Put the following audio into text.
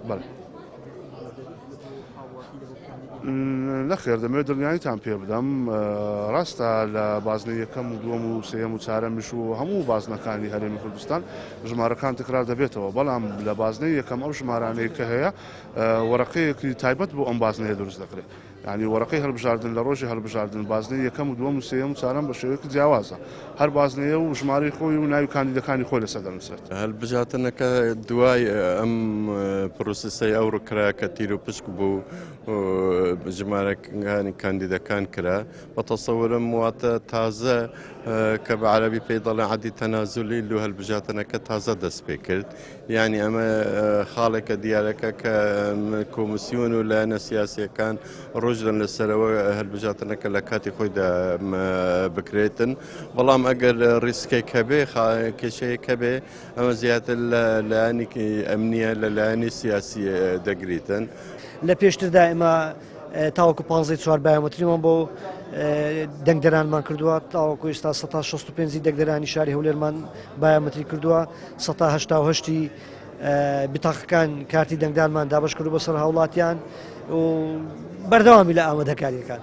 بەڵێ. نەخێر دەمەوێت دڵنیاییتان پێ بدەم ڕاستە لە بازنەی یەکەم و دووەم و سێیەم و چارەمیش و هەموو بازنەکانی هەرێمی کوردستان ژمارەکان تکرار دەبێتەوە بەڵام لە بازنەی یەکەم ئەو ژمارانەی کە هەیە وەرەقەیەکی تایبەت بۆ ئەم بازنەیە دروست دەکرێت یانی وەرەقەی هەڵبژاردن لە ڕۆژی هەڵبژاردن بازنەی یەکەم و دووەم و سێیەم و چوارەم بە شێوەیەکی جیاوازە هەر بازنەیە و ژمارەی خۆی و ناوی کاندیدەکانی خۆی لەسەر دەنووسرێت. هەلبژاتنەکە دوای ئەم پرۆسسەی ئەوڕۆ کرا کە تیروپشک بوو ژمارەکانی کاندیدەکان کرا بە تەسەورم واتە تازە کە بە عەرەبی پێی دەڵێن عەدی تەنازولی لو هەلبژاتنەکە تازە دەست پێ کرد یانی ئەمە خاڵێکە دیارەکە کە کۆمسیۆن و لایەنە سیاسیەکان ڕۆژدەن لەسەرەوە هەلبژاتنەکە لە کاتی خۆیدا بکرێتن بەڵام ئەگەر ڕیسکێک هەبێ کێشەیەک هەبێ ئەمە زیاتر لە لایەنی ئەمنیە لە لایەنی سیاسی دەگریتن. لە پێشتردا ئێمە تاوەکو پانزەی چوار بایۆمەتریمان بۆ دەنگدەرانمان کردووە تاوەکو ئێستا 165 دەنگدەرانی شاری هەولێرمان بایۆمەتری کردووە 188 بتاقەکان کارتی دەنگدانمان دابش کردو بەسەر هاوڵاتیان و بەردەوامی لە ئامادەکاریەکان.